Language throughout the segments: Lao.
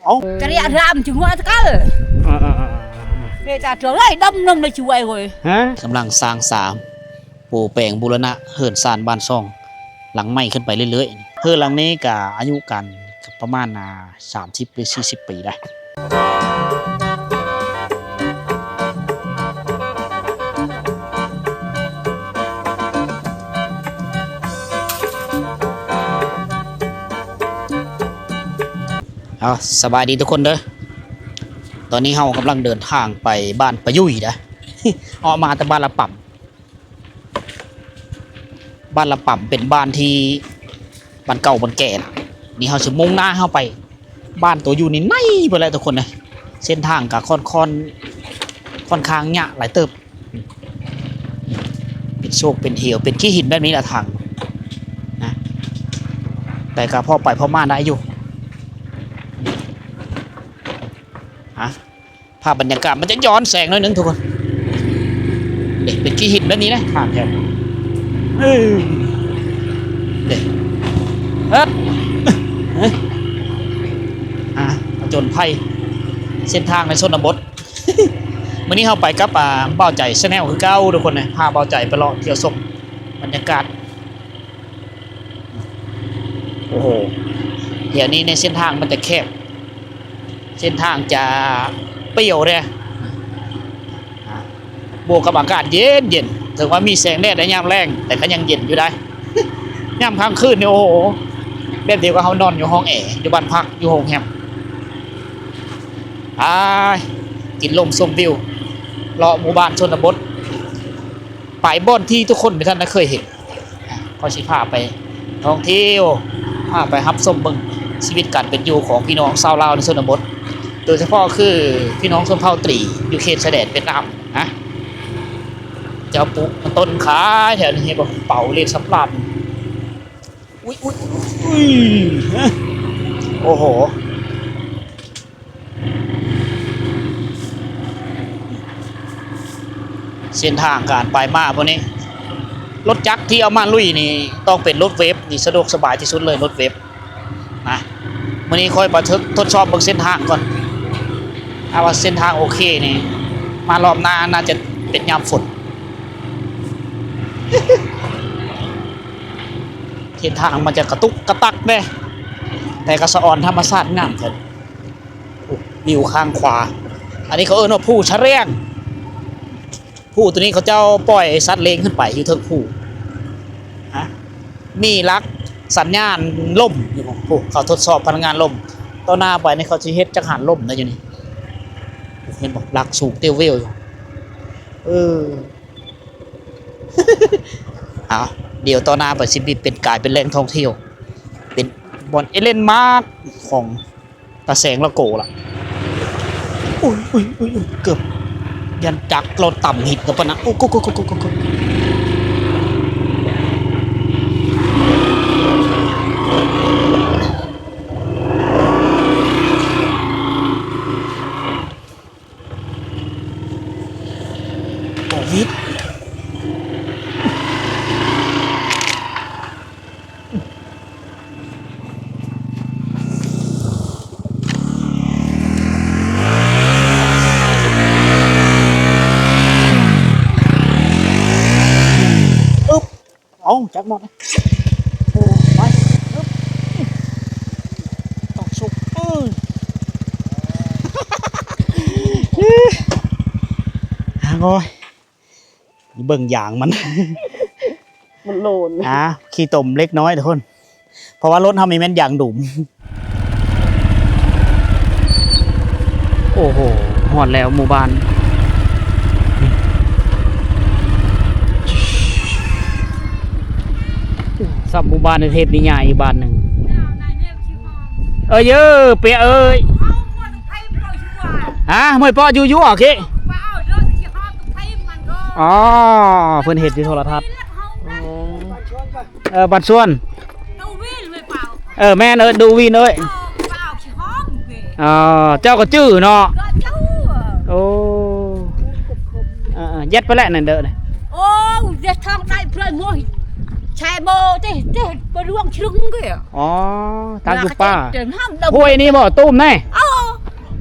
ເອົ້າ ຈະລຽກຣາມຈະຫົວຕະກັນ ເອີໆໆ ເດຕາເທື່ອເອີຍ ດຳນຳໃນຈວຍເອີຍ ຮະ ກຳລັງສ້າງສາ ປູແປງບູລະນະເຮືອນຊານບ້ານຊ່ອງຫຼັງໃໝ່ຂຶ້ນໄປເລື້ອຍໆ. ເຮືອນຫຼັງນີ້ກະອາຍຸການປະມານ ອ່າ ສາມສິບ ຫຼື ສີ່ສິບປີໄດ໋. ເອົາ ສະບາຍດີທຸກຄົນເດີ. ຕອນນີ້ເຮົາກຳລັງເດີນທາງໄປບ້ານປາຍຸຍນະ ອອກມາແຕ່ບ້ານລະປຳ. ບ້ານລະປຳເປັນບ້ານທີ່ ບ້ານເກົ່າບ້ານແກ່ນະ. ນີ້ເຮົາຊິມຸ່ງໜ້າເຮົາໄປ ບ້ານໂຕຢູ່ໃນໆ ພຸ້ນແຫຼະທຸກຄົນເອີຍ. ເສັ້ນທາງກະຄ່ອນ ຄ່ອນ ຄ່ອນຂ້າງຍາກຫຼາຍເຕີບ ເປັນໂຊກເປັນເຫວ ເປັນຂີ້ຫີນແບບນີ້ລະທາງນະ ແຕ່ກະພໍໄປພໍມາໄດ້ຢູ່. ອາ ພາບບັນຍາກາດມັນຈະຍ້ອນແສງໜ້ອຍໜຶ່ງທຸກຄົນ. ນີ້ເປັນຂີ້ຫີນແບບນີ້ນະ ທາງແຖວ ເອີ ນີ້ ເອີ ອາ ຜະຈົນໄພ ເສັ້ນທາງໃນຊົນນະບົດ. ມື້ນີ້ເຮົາໄປກັບ ອ່າ ບ່າວໃຈ Channel ຄືເກົ່າທຸກຄົນເອີຍ ພາບ່າວໃຈໄປເລາະທ່ຽວຊົມບັນຍາກາດ. ໂອ້ໂຫ ແຖວນີ້ໃນເສັ້ນທາງມັນຈະແຄບ ເສັ້ນທາງຈະປ່ຽວແດ່ ບວກກັບອາກາດເຢັນໆ ເຖິງວ່າມີແສງແດດໃນຍາມແລງ ແຕ່ກໍຍັງເຢັນຢູ່ໄດ໋. ຍາມກາງຄືນນີ້ ໂອ້ໂຫ ແບບດຽວກັບເຮົານອນຢູ່ຫ້ອງແອ ຢູ່ບ້ານພັກ ຢູ່ໂຮງແຮມ. ໄປ ກິນລົມຊົມວິວ ເລາະໝູ່ບ້ານຊົນນະບົດ ໄປບ່ອນທີ່ທຸກຄົນບໍ່ທັນໄດ້ເຄີຍເຫັນ. ຂ້ອຍຊິພາໄປທ່ອງທ່ຽວ ພາໄປຮັບຊົມເບິ່ງຊີວິດການເປັນຢູ່ຂອງພີ່ນ້ອງຊາວລາວໃນຊົນນະບົດ ໂດຍສະເພາະຄືພີ່ນ້ອງຊົນເຜົ່າຕີ ຢູ່ເຂດຊາຍແດນຫວຽດນາມນະ. ເຈົ້າປູກຕົ້ນຂາຍແຖວນີ້ ເຫັນບໍ່ ເປົາເລດສຳປານ. ອຸ້ຍ ອຸ້ຍ ອຸ້ຍ ອຸ້ຍ ໂອ້ໂຫ. ເສັ້ນທາງການໄປມາພວກນີ້ ລົດຈັກທີ່ເອົາມາລຸຍນີ້ ຕ້ອງເປັນລົດເວບນີ້ ສະດວກສະບາຍທີ່ສຸດເລີຍ ລົດເວບນະ. ມື້ນີ້ຂ້ອຍມາທົດ ທົດສອບເບິ່ງເສັ້ນທາງກ່ອນ ຖ້າວ່າເສັ້ນທາງໂອເຄນີ້ ມາລອບໜ້າໜ້າຈະເປັນຍາມຝົນ. ເສັ້ນທາງມັນຈະກະຕຸກກະຕັກເດ້ ແຕ່ກໍສະອອນທຳມະຊາດງາມແທ້. ໂອ້ ວິວຂ້າງຂວາ ອັນນີ້ເຂົາເອີ້ນວ່າພູຊະແຣງ. ພູໂຕນີ້ເຂົາເຈົ້າປ່ອຍສັດເລ້ງຂຶ້ນໄປຢູ່ເທິງພູ ຮະ ມີຫຼັກສັນຍານລົມຢູ່. ໂອ້ ເຂົາທົດສອບພະລັງງານລົມ. ຕໍ່ໜ້າໄປນີ້ເຂົາຊິເຮັດຈັກຫານລົມນະຢູ່ນີ້ ເຫັນບໍ່? ຫຼັກສູງເຕວເວວຢູ່. ເອີ ເອົາ ດຽວຕໍ່ໜ້າໄປຊິເປັນ ກາຍເປັນແຫຼ່ງທ່ອງທ່ຽວ ເປັນບ່ອນເອເລນມາກຂອງຕາແສງລະໂກລະ. ອຸ້ຍ ອຸ້ຍ ອຸ້ຍ ອຸ້ຍ ເກືອບ ຢ້ານຈັກລາວຕຳຫີນກັບປານນັ້ນ. ໂອ້ ໂກ ໂກ ໂກ ໂກ ໂກ ໂກ. ໂຄວິດ ອຶບ. ເອົາ ຈັກໝົດ ໂອ້ ໄປ ອຶບ ຕ້ອງສຸກ ເອີ ໂອ້ຍ ເບິ່ງຢາງມັນ ມັນໂຫຼນ ອ່າ ຂີ້ຕົມເລັກນ້ອຍທຸກຄົນ ເພາະວ່າລົດເຮົາມີແມ່ນຢາງດຸມ. ໂອ້ໂຫ ຮອດແລ້ວໝູ່ບ້ານ ສ່ຳໝູ່ບ້ານໃນເທດນິຍາຍອີກບ້ານໜຶ່ງ. ເອີເຢີ ເປຍເອີຍ ຮະ ຫ້ວຍເປາະຢູ່ຢູ່ ໂອເຄ ອໍ ເພິ່ນເຫັນຢູ່ໂທລະທັດ ເອີ ບ້ານສວນ ເອີ ແມ່ນ ເອີ ດູວິນເອີຍ ອໍ ເຈົ້າກໍຈື່ເນາະ ໂອ້ ເອີໆ ເຢັດໄປແລ້ວນັ້ນເດີ ໂອ້ ເຈັດທາງໄດ້ເພື່ອນໝົດ ແຊໂມເຕ ເຕ ບໍ່ລວງຊຶງເກ ອໍ ທາງຢູ່ປ່າ ຫ້ວຍນີ້ບໍ່ ຕຸ້ມແນ່ ເອີ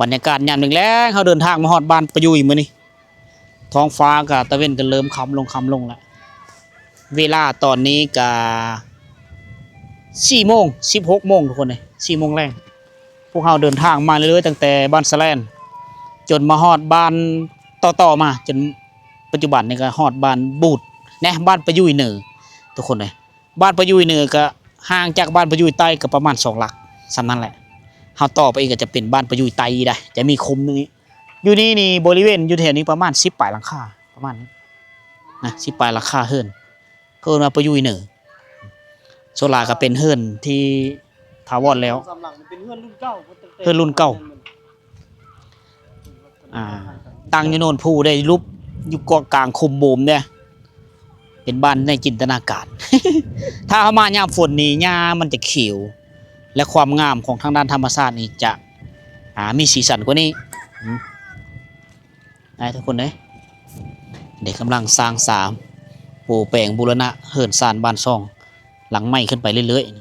ບັນຍາກາດຍາມແລງໆ ເຮົາເດີນທາງມາຮອດບ້ານປາຍຸຍມື້ນີ້ ທ້ອງຟ້າກໍຕາເວັນກໍເລີ່ມຄ່ຳລົງ ຄ່ຳລົງແລ້ວ. ເວລາຕອນນີ້ກໍສີ່ໂມງ ສິບຫົກໂມງ ທຸກຄົນເອີຍ ສີ່ໂມງແລງ. ພວກເຮົາເດີນທາງມາເລື້ອຍໆ ຕັ້ງແຕ່ບ້ານສະແລນ ຈົນມາຮອດບ້ານຕໍ່ໆ ມາ ຈົນປັດຈຸບັນນີ້ກໍຮອດບ້ານບູດແນະ ບ້ານປາຍຸຍເໜີ ທຸກຄົນເອີຍ. ບ້ານປາຍຸຍເໜືອກໍຫ່າງຈາກບ້ານປາຍຸຍໃຕ້ກໍປະມານສອງຫຼັກ ສ່ຳນັ້ນແຫຼະ. ເຮົາຕໍ່ໄປອີກກໍຈະເປັນບ້ານປາຍຸຍໃຕ້ໄດ໋ ຈະມີຄຸ້ມນີ້. ຢູ່ນີ້ນີ້ ບໍລິເວນຢູ່ແຖວນີ້ປະມານສິບປາຍຫຼັງຄາ ປະມານນີ້ນະ ສິບປາຍຫຼັງຄາເຮືອນ ເຂົາເອີ້ນວ່າປາຍຸຍເໜີ. ສ່ວນຫຼາຍກໍເປັນເຮືອນທີ່ຖາວອນແລ້ວ ສອງສາມຫຼັງເປັນເຮືອນລຸ້ນເກົ່າ ເຮືອນລຸ້ນເກົ່າ. ອ່າ ຕັ້ງຢູ່ໂນນພູ ໄດ້ຫຼຸບຢູ່ເກາະກາງຄຸ້ມໂບມເດ້ ເປັນບ້ານໃນຈິນຕະນາການ. ຖ້າເຮົາມາຍາມຝົນນີ້ ຫຍ້າມັນຈະຂຽວ ແລະ ຄວາມງາມຂອງທາງດ້ານທຳມະຊາດນີ້ຈະ ອ່າ ມີສີສັນກວ່ານີ້. ອືມ ໄດ້ທຸກຄົນເດ້ ເດັກກຳລັງສ້າງສາ ປູແປງບູລະນະເຮືອນຊານບ້ານຊ່ອງຫຼັງໃໝ່ຂຶ້ນໄປເລື້ອຍໆ. ເ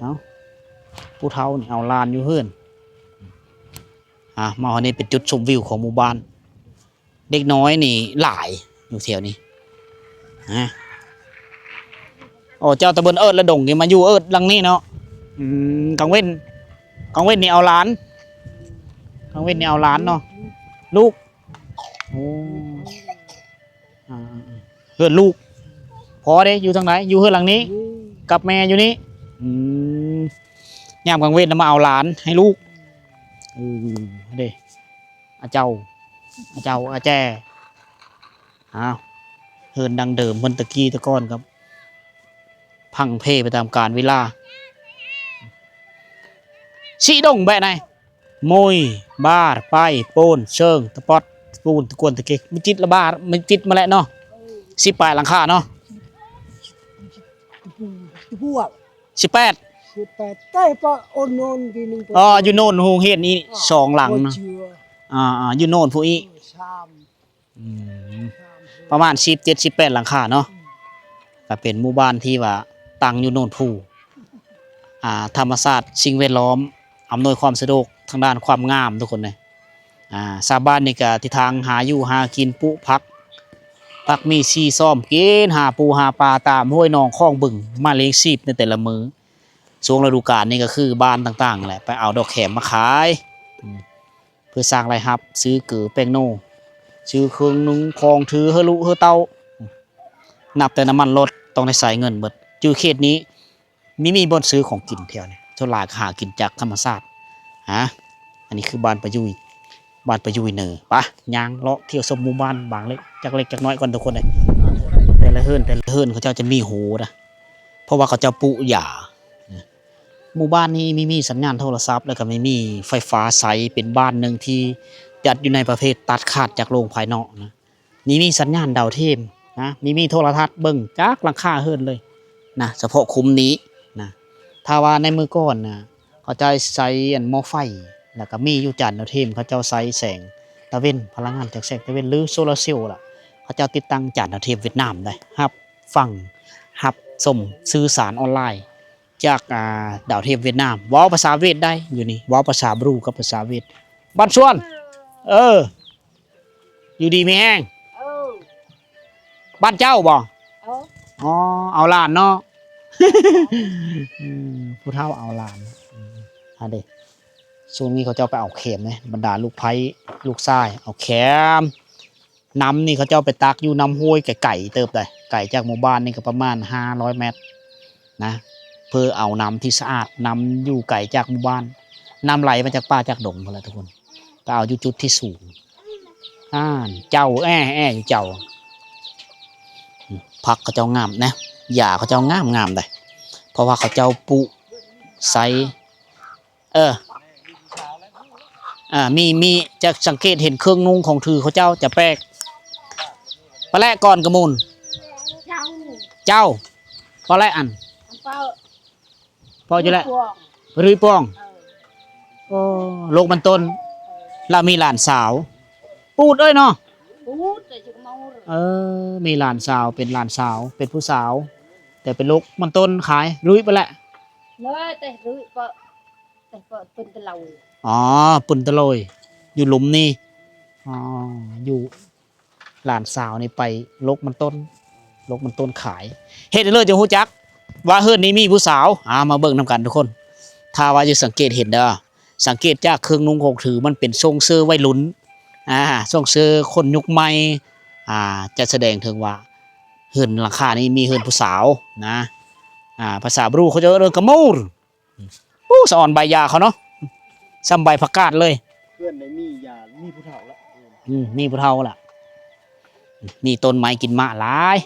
ອົ້າ ຜູ້ເຖົ້ານີ້ເອົາຫຼານຢູ່ເຮືອນ. ອ່າ ມາຮອດນີ້ເປັນຈຸດຊົມວິວຂອງໝູ່ບ້ານ ເດັກນ້ອຍນີ້ຫຼາຍຢູ່ແຖວນີ້ນະ. ໂອ້ ເຈົ້າຕະເບິ່ນເອິດລະດົງນີ້ມາຢູ່ເອິດຫຼັງນີ້ເນາະ. ອືມ ກາງເວັນ ກາງເວັນນີ້ເອົາຫຼານ ກາງເວັນນີ້ເອົາຫຼານເນາະ ລູກ. ໂອ້ ອ່າ ເຮືອນລູກພໍ່ເດ້ ຢູ່ທາງໃດ? ຢູ່ເຮືອນຫຼັງນີ້ ກັບແມ່ຢູ່ນີ້. ອືມ ຍາມກາງເວັນນະມາເອົາຫຼານໃຫ້ລູກ. ເອີ ເດ້ ອາເຈົ້າ ອາເຈົ້າ ອາແຈ. ອ້າວ ເຮືອນດັ້ງເດີມເພິ່ນແຕ່ກີ້ແຕ່ກ່ອນກໍພັງເພໄປຕາມການເວລາ. ຊິດົງແບະໃດ? ມຸຍ ບາ ໄປ ໂປນ ເຊີງ ຕະປອດ ຕະປູນ ຕະກວນ ຕະເກ ມີຈິດລະບາ ມີຈິດມາແຫຼະເນາະ. ສິບປາຍຫຼັງຄາເນາະ. ສິບແປດ ສິບແປດ ແຕ່ປະໂອນໂນນປີໜຶ່ງ. ອໍ ຢູ່ໂນນໂຮງຮຽນອີກ ອໍ ສອງຫຼັງເນາະ. ອໍ ຢູ່ໂນນຜູ້ອີກ ສາມ. ອືມ ປະມານສິບເຈັດ ສິບແປດຫຼັງຄາເນາະ. ອືມ ກໍເປັນໝູ່ບ້ານທີ່ວ່າຕັ້ງຢູ່ໂນນພູ ອ່າ ທຳມະຊາດ ສິ່ງແວດລ້ອມອຳນວຍຄວາມສະດວກທາງດ້ານຄວາມງາມທຸກຄົນເອີຍ. ອ່າ ຊາວບ້ານນີ້ກໍທີ່ທາງຫາຢູ່ຫາກິນ ປູກຜັກ ຜັກມີຊີຊອມກິນ ຫາປູຫາປາຕາມຫ້ວຍໜອງຂອງບຶງ ມາລ້ຽງຊີບໃນແຕ່ລະມື້. ຊ່ວງລະດູການນີ້ກໍຄືບ້ານຕ່າງໆແຫຼະ ໄປເອົາດອກແຂມມາຂາຍ ອືມ ເພື່ອສ້າງລາຍຮັບ ຊື້ເກືອແປ້ງໂນ ຊື້ເຄື່ອງນຸ່ງຂອງຖືເຮີລູກເຮີເຕົ້າ. ນັບແຕ່ນ້ຳມັນລົດ ຕ້ອງໄດ້ໃຊ້ເງິນເບິດ. ຢູ່ເຂດນີ້ມີ ມີບ່ອນຊື້ຂອງກິນແຖວນີ້ ສ່ວນຫຼາຍກໍຫາກິນຈາກທຳມະຊາດ. ອາ ອັນນີ້ຄືບ້ານປາຍຸຍ ບ້ານປາຍຸຍເນີ. ໄປ ຍ່າງເລາະທ່ຽວຊົມໝູ່ບ້ານບາງເລັກ ຈັກເລັກຈັກນ້ອຍກ່ອນທຸກຄົນເອີຍ. ແຕ່ລະເຮືອນ ແຕ່ລະເຮືອນເຂົາເຈົ້າຈະມີໂຮນະ ເພາະວ່າເຂົາເຈົ້າປູຢາ. ໝູ່ບ້ານນີ້ມີ ມີສັນຍານໂທລະສັບ ແລ້ວກໍມີ ມີໄຟຟ້າໃຊ້ ເປັນບ້ານໜຶ່ງທີ່ຈັດຢູ່ໃນປະເພດຕັດຂາດຈາກໂລກພາຍນອກນະ. ມີ ມີສັນຍານດາວທຽມນະ ມີ ມີໂທລະທັດເບິ່ງຈາກຫຼັງຄາເຮືອນເລີຍນະ ສະເພາະຄຸ້ມນີ້ນະ. ຖ້າວ່າໃນມື້ກ່ອນນະ ເຂົາເຈົ້າໃຊ້ອັນໝໍ້ໄຟ ແລ້ວກໍມີຢູ່ຈານດາວທຽມ ເຂົາເຈົ້າໃຊ້ແສງຕາເວັນ ພະລັງງານຈາກແສງຕາເວັນ ຫຼື ໂຊລາເຊວລະ ເຂົາເຈົ້າຕິດຕັ້ງຈານດາວທຽມຫວຽດນາມໄດ້ ຮັບຟັງ ຮັບຊົມ ສື່ສານອອນລາຍ ຈາກ ອ່າ ດາວທຽມຫວຽດນາມ. ເວົ້າພາສາຫວຽດໄດ້ຢູ່ນີ້ ເວົ້າພາສາບຣູກັບພາສາຫວຽດ. ບ້ານສວນ ເອີ ຢູ່ດີມີແຮງ. ເອີ ບ້ານເຈົ້າບໍ່? ເອີ ອໍ ເອົາຫຼານເນາະ. ເອີ ຜູ້ເຖົ້າເອົາຫຼານ. ອືມ ອັນເດ ຊ່ວງນີ້ເຂົາເຈົ້າໄປເອົາແຂມເດ້ ບັນດາລູກໃພ້ລູກຊາຍເອົາແຂມ. ນ້ຳນີ້ເຂົາເຈົ້າໄປຕັກຢູ່ນ້ຳຫ້ວຍໄກໆເຕີບໃດ໋ ໄກຈາກໝູ່ບ້ານນີ້ກໍປະມານຫ້າຮ້ອຍແມັດນະ ເພື່ອເອົານ້ຳທີ່ສະອາດ. ນ້ຳຢູ່ໄກຈາກໝູ່ບ້ານ ນ້ຳໄຫຼມາຈາກປ່າຈາກດົງພຸ້ນແຫຼະທຸກຄົນ ໄປເອົາຢູ່ຈຸດທີ່ສູງ. ອ່ານ ເຈົ້າແອ້ໆຢູ່ເຈົ້າ. ອືມ ຜັກເຂົາເຈົ້າງາມນະ ຫຍ້າເຂົາເຈົ້າງາມໆໃດ໋ ເພາະວ່າເຂົາເຈົ້າປູກໃສ່ ເອີ ອ່າ ມີ ມີ ຈະສັງເກດເຫັນເຄື່ອງນຸ່ງຂອງຖືເຂົາເຈົ້າຈະແປກ. ປາແລະກ່ອນກະມູນ ເຈົ້າ ເຈົ້າ ປາແລະອັນ ເປົ່າ ເປົ່າຢູ່ແຫຼະ ລຸຍປ່ອງ ລຸຍປ່ອງ. ເອີ ໂອ້ ໂລກມັນຕົ້ນ ເອີ ລະມີຫຼານສາວ ປູດເອີຍເນາະ ປູດແຕ່ຊິກະເມົາ. ເອີ ມີຫຼານສາວ ເປັນຫຼານສາວ ເປັນຜູ້ສາວ ແຕ່ເປັນລູກມັນຕົ້ນຂາຍ ລຸຍໄປແຫຼະ ເລີຍແຕ່ລຸຍເປາະ ແຕ່ເປີດເປັນຕະເລົາ ອໍ ປຸນຕະໂລຍ ຢູ່ຫຼຸມນີ້. ອໍ ຢູ່ ຫຼານສາວນີ້ໄປຫຼົກມັນຕົ້ນ ຫຼົກມັນຕົ້ນຂາຍ. ເຮັດໃຫ້ເລີຍຈຶ່ງຮູ້ຈັກວ່າເຮືອນນີ້ມີຜູ້ສາວ. ອາ ມາເບິ່ງນຳກັນທຸກຄົນ. ຖ້າວ່າຈະສັງເກດເຫັນເດີ ສັງເກດຈາກເຄື່ອງນຸ່ງຂອງຖື ມັນເປັນຊົງເຊີໄວລຸ້ນ ອາ ຊົງເຊີຄົນຍຸກໃໝ່. ອາ ຈະສະແດງເຖິງວ່າເຮືອນຫຼັງຄານີ້ມີເຮືອນຜູ້ສາວນະ. ອາ ພາສາບຣູເຂົາເຈົ້າເອີ້ນກະມູນ. ໂອ້ ສະອອນໃບຢາເຂົາເນາະ ສ່ຳໃບຜັກກາດເລີຍ. ເພື່ອນໄດ້ມີຢາ ມີຜູ້ເຖົ້າລະ. ອືມ ມີຜູ້ເຖົ້າລະ ມີຕົ້ນໄມ້ກິນໝາກຫຼາຍ.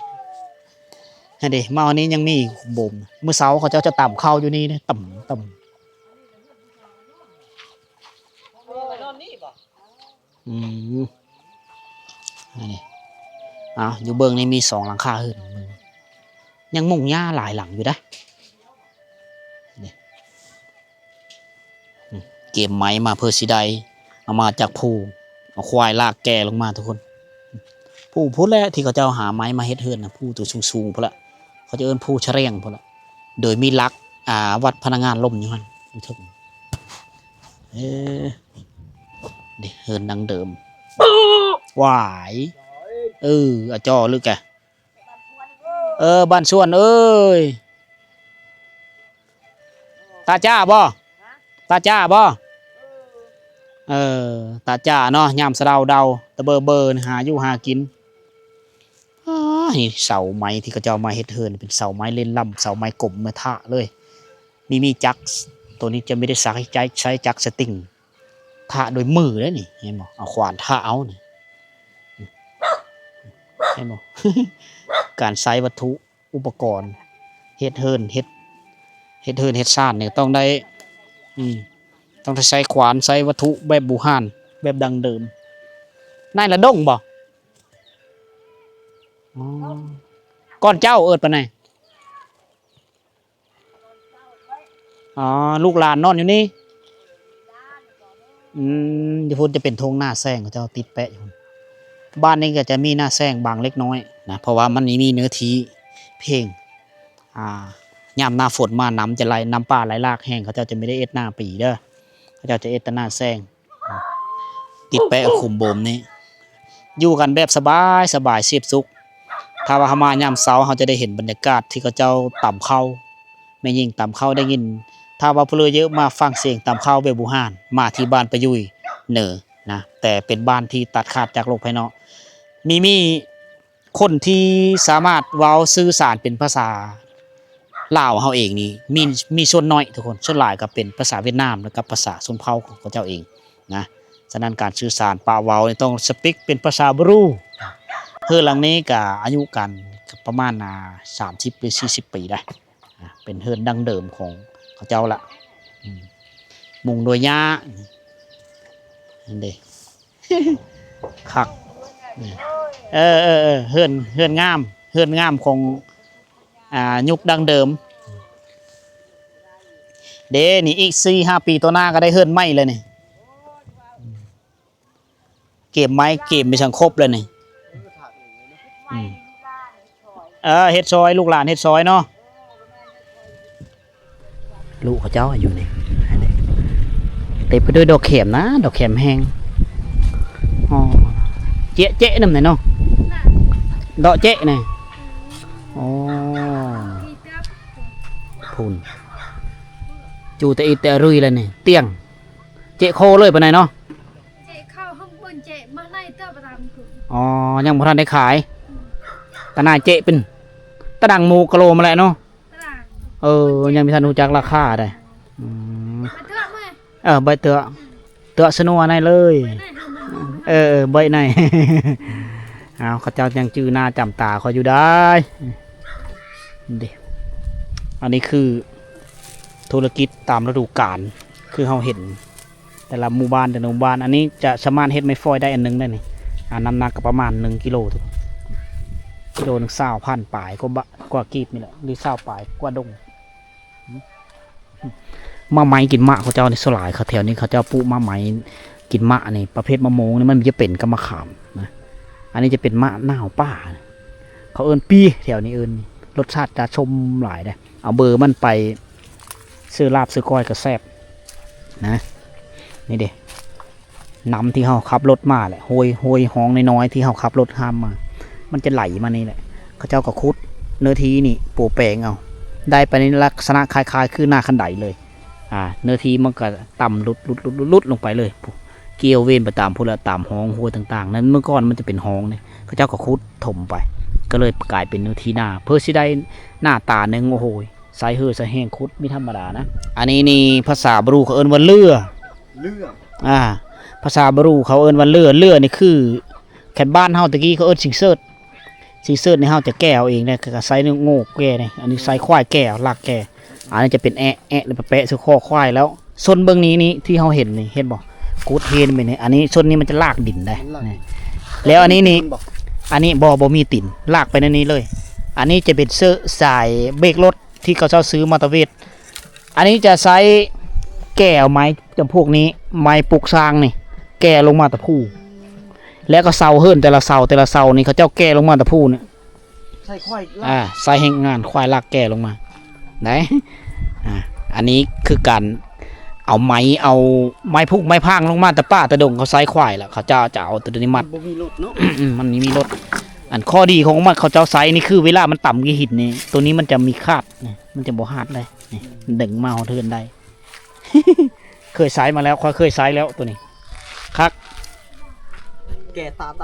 ຫັ້ນເດ ມາອັນນີ້ຍັງມີໂບມ. ມື້ເຊົ້າເຂົາເຈົ້າຈະຕຳເຂົ້າຢູ່ນີ້ເດ້ ຕຳ ຕຳ. ອືມ ອັນນີ້ ເອົາ ຢູ່ເບິ່ງນີ້ມີສອງຫຼັງຄາເຮືອນ ຍັງມຸງຫຍ້າຫຼາຍຫຼັງຢູ່ເດ້. ນີ້ ອືມ ເກມໄມ້ມາເພື່ອຊິໄດ້ ເອົາມາຈາກພູ ເອົາຄວາຍລາກແກ່ລົງມາທຸກຄົນ. ພູພຸ້ນແຫຼະທີ່ເຂົາເຈົ້າຫາໄມ້ມາເຮັດເຮືອນນະ ພູຕົວສູງໆພຸ້ນລະ ເຂົາຈະເອີ້ນພູຊະແຣງພຸ້ນລະ ໂດຍມີຫຼັກ ອ່າ ວັດພະນັກງານລົ້ມຢູ່ຫັ້ນ ຢູ່ເທິງ. ເອີ ນີ້ເຮືອນດັ້ງເດີມ. ຫວາຍ ເອີ ອາຈໍ້ ຫຼືກະ ເອີ ບ້ານສວນເອີຍ. ຕາຈ້າບໍ່? ຕາຈ້າບໍ່? ເອີ ຕາຈ້າເນາະ ຍາມສະເດົາເດົາ ຕະເບີເບີ ຫາຢູ່ຫາກິນ. ອາ ນີ້ເສົາໄມ້ທີ່ເຂົາເຈົ້າມາເຮັດເຮືອນ ເປັນເສົາໄມ້ເຫຼັ້ນລ້ຳ ເສົາໄມ້ກົມມາທະເລີຍ. ມີ ມີຈັກ ໂຕນີ້ຈະມີແຕ່ໃຊ້ ໃຊ້ຈັກສະຕິງ ທະດ້ວຍມືເດ້ນີ້ ເຫັນບໍ່? ເອົາຂວານທະເອົານີ້ ເຫັນບໍ່? ການໃຊ້ວັດຖຸ ອຸປະກອນເຮັດເຮືອນ ເຮັດ ເຮັດເຮືອນເຮັດຊານນີ້ຕ້ອງໄດ້ ອືມ ຕ້ອງໄດ້ໃຊ້ຂວານ ໃຊ້ວັດຖຸແບບບູຮານ ແບບດັ້ງເດີມ. ນາຍລະດົງບໍ່? ອໍ ກ່ອນເຈົ້າເອີ້ນປານໃດ? ອໍ ລູກຫຼານນອນຢູ່ນີ້. ອືມ ຢູ່ພຸ້ນຈະເປັນທົ່ງນາແຊງ ເຂົາເຈົ້າຕິດແປະຢູ່ພຸ້ນ. ບ້ານນີ້ກໍຈະມີນາແຊງບາງເລັກນ້ອຍນະ ເພາະວ່າມັນມີເນື້ອທີ່ພຽງ ອ່າ ຍາມໜ້າຝົນມາ ນ້ຳຈະໄຫຼ ນ້ຳປ່າໄຫຼຫຼາກແຮງ ເຂົາເຈົ້າຈະບໍ່ໄດ້ເຮັດນາປີເດີ ເຂົາເຈົ້າຈະເຮັດແຕ່ນາແຊງ. ຕິດແປະຂຸມໂບມນີ້ ຢູ່ກັນແບບສະບາຍ ສະບາຍ ສຽບສຸກ. ຖ້າວ່າເຮົາມາຍາມເຊົ້າ ເຮົາຈະໄດ້ເຫັນບັນຍາກາດທີ່ເຂົາເຈົ້າຕຳເຂົ້າ ແມ່ຍິງຕຳເຂົ້າໄດ້ຍິນ. ຖ້າວ່າຜູ້ເລີເຢີມາຟັງສຽງຕຳເຂົ້າແບບບູຮານ ມາທີ່ບ້ານປາຍຸຍເນີນະ ແຕ່ເປັນບ້ານທີ່ຕັດຂາດຈາກໂລກພາຍນອກ. ມີ ມີ ຄົນທີ່ສາມາດເວົ້າສື່ສານເປັນພາສາລາວເຮົາເອງນີ້ ມີ ມີສ່ວນໜ້ອຍທຸກຄົນ, ສ່ວນຫຼາຍກໍເປັນພາສາຫວຽດນາມ ແລະ ກັບພາສາຊົນເຜົ່າຂອງເຂົາເຈົ້າເອງນະ. ສະນັ້ນການສື່ສານປະເວົ້ານີ້ຕ້ອງສະປິກເປັນພາສາບຣູ. ເຮືອນຫຼັງນີ້ກໍອາຍຸການປະມານ ອ່າ ສາມສິບ ຫຼື ສີ່ສິບປີໄດ໋. ອ່າ ເປັນເຮືອນດັ້ງເດີມຂອງເຂົາເຈົ້າລະ ອືມ ມຸງດ້ວຍຫຍ້າ ນັ້ນເດ້ ຄັກ ເອີ ເອີ ເອີ ເຮືອນ ເຮືອນງາມ ເຮືອນງາມຂອງ ອ່າ ຍຸກດັ້ງເດີມເດ້. ນີ້ອີກສີ່ຫ້າປີຕໍ່ໜ້າກໍໄດ້ເຮືອນໃໝ່ແລ້ວນີ້. ເກມໄມ້ເກມໄປສັງຄົບແລ້ວນີ້ ອືມ ເອີ ເຮັດຊອຍ ລູກຫຼານເຮັດຊອຍເນາະ. ລູກເຂົາເຈົ້າຢູ່ນີ້ ອັນນີ້ເຕັມໄປດ້ວຍດອກແຂມນະ ດອກແຂມແຫ້ງ. ອໍ ເຈະເຈະນຳນີ້ເນາະ ດອກເຈະນີ້. ອໍ ພຸ້ນ ຈູແຕ່ອິດແຕ່ອະລຸຍແລ້ວນີ້ ຕຽງ ເຈະໂຄເລີຍປານໃດເນາະ. ເຈະເຂົ້າຫ້ອງເບິ່ງເຈະມາໃນເຕີບຕາມ. ອໍ ຍັງບໍ່ທັນໄດ້ຂາຍ. ອືມ ຕະໜ່າຍເຈະເປັນຕະດັງໝູກະໂລມາແຫຼະເນາະ. ຕະໜ່າຍ ເອີ ຍັງບໍ່ທັນຮູ້ຈັກລາຄາໃດ. ອືມ ເອີ ໃບເຕີອ ເຕີອສະນົວໃນເລີຍ. ເອີ ເອີ ໃບໃນ. ອ້າວ ເຂົາເຈົ້າຍັງຈື່ໜ້າຈຳຕາຂ້ອຍຢູ່ໄດ໋. ເດ້ ອັນນີ້ຄືທຸລະກິດຕາມລະດູການ ຄືເຮົາເຫັນ ແຕ່ລະໝູ່ບ້ານ ແຕ່ລະໝູ່ບ້ານ. ອັນນີ້ຈະສາມາດເຮັດໄມ້ຟອຍໄດ້ອັນໜຶ່ງໄດ້ນີ້ ອ່າ ນ້ຳໜັກກໍປະມານໜຶ່ງກິໂລ ກິໂລໜຶ່ງ ຊາວພັນປາຍກວ່າບາດ ກວ່າກີບນີ້ແຫຼະ ຫຼື ຊາວປາຍກວ່າດົງ. ໝາກໄມ້ກິນໝາກເຂົາເຈົ້ານີ້ສ່ວນຫຼາຍ ເຂົາແຖວນີ້ເຂົາເຈົ້າປູກໝາກໄມ້ກິນໝາກນີ້ ປະເພດມະມ່ວງນີ້ມັນຈະເປັນກັບໝາກຂາມນະ. ອັນນີ້ຈະເປັນໝາກໜາວປ່າ ເຂົາເອີ້ນປີ ແຖວນີ້ເອີ້ນ. ລົດຊາດຈະຊົມຫຼາຍເດ້. ເອົາເບີມັນໄປຊື້ລາບຊື້ກ້ອຍກໍແຊບນະ. ນີ້ເດ້ ນ້ຳທີ່ເຮົາຂັບລົດມາແຫຼະ ຫ້ວຍ ຫ້ວຍຮ່ອງນ້ອຍໆ ທີ່ເຮົາຂັບລົດຂ້າມມາ ມັນຈະໄຫຼມານີ້ແຫຼະ. ເຂົາເຈົ້າກໍຂຸດເນື້ອທີ່ນີ້ປົວແປງເອົາ ໄດ້ໄປໃນລັກສະນະຄ້າຍໆຄືໜ້າຄັນໄດເລີຍ. ອ່າ ເນື້ອທີ່ມັນກໍຕ່ຳຫຼຸດໆໆໆລົງໄປເລີຍ ກ່ຽວເວນໄປຕາມພຸ້ນລະ ຕາມຮ່ອງຫ້ວຍຕ່າງໆ ນັ້ນເມື່ອກ່ອນມັນຈະເປັນຮ່ອງເດ້ ເຂົາເຈົ້າກໍຂຸດຖົມໄປ ກໍເລີຍກາຍເປັນເນື້ອທີ່ນາ ເພື່ອຊິໄດ້ໜ້າຕາໜຶ່ງ. ໂອ້ໂຫ ໃຊ້ເຫື່ອໃຊ້ແຮງຂຸດ ມີທຳມະດານະ. ອັນນີ້ນີ້ພາສາບຣູເຂົາເອີ້ນວ່າເຫຼືອ ເຫຼືອ ອ່າ ພາສາບຣູເຂົາເອີ້ນວ່າເຫຼືອ ເຫຼືອນີ້ຄື ແຄນບ້ານເຮົາແຕ່ກີ້ເຂົາເອີ້ນຊິງເສີດ ຊິງເສີດນີ້ເຮົາຈະແກ່ເອົາເອງເດ້ ກໍໃຊ້ໂງ່ແກ່ນີ້ ອັນນີ້ໃຊ້ຄວາຍແກ່ ລາກແກ່. ອັນນີ້ຈະເປັນແອະ ແອະ ແລ້ວໄປແປະໃສ່ຄໍຄວາຍແລ້ວ. ສົ້ນເບິ່ງນີ້ ນີ້ທີ່ເຮົາເຫັນນີ້ ເຫັນບໍ່? ກຸດເຫັນແບບນີ້ ອັນນີ້ສົ້ນນີ້ມັນຈະລາກດິນໄດ້ ມັນລາກ ນີ້ ແລ້ວອັນນີ້ນີ້ ອັນນີ້ບໍ່ ບໍ່ມີຕີນ ລາກໄປແນວນີ້ເລີຍ. ອັນນີ້ຈະເປັນເສື້ອສາຍເບຣກລົດ ທີ່ເຂົາເຈົ້າຊື້ມອເຕີເວດ. ອັນນີ້ຈະໃຊ້ແກ່ເອົາໄມ້ຈຳພວກນີ້ ໄມ້ປຸກສ້າງນີ້ ແກ່ລົງມາແຕ່ພູ ແລ້ວກໍເສົາເຮືອນແຕ່ລະເສົາ ແຕ່ລະເສົານີ້ ເຂົາເຈົ້າແກ່ລົງມາແຕ່ພູນີ້ ໃຊ້ຄວາຍລາກ ອ່າ ໃຊ້ແຮງງານຄວາຍລາກແກ່ລົງມາໄດ້. ອ່າ ອັນນີ້ຄືການເອົາໄມ້ ເອົາໄມ້ພຸກໄມ້ພາງລົງມາແຕ່ປ່າແຕ່ດົງ ເຂົາໃຊ້ຄວາຍ ແລ້ວເຂົາເຈົ້າຈະເອົາໂຕນີ້ມັດ ມັນບໍ່ມີລົດເນາະ ອືມ ມັນບໍ່ມີລົດ. ອັນຂໍ້ດີຂອງມັນ ເຂົາເຈົ້າໃຊ້ນີ້ຄືເວລາມັນຕຳກີ້ຫີນນີ້ ໂຕນີ້ມັນຈະມີຄາດນີ້ ມັນຈະບໍ່ຫາດເລີຍ ນີ້ ດຶງມາຮອດເຮືອນໄດ້. ເຄີຍໃຊ້ມາແລ້ວ ຂ້ອຍເຄີຍໃຊ້ແລ້ວໂຕນີ້ ຄັກ ແກ່ຕາຕ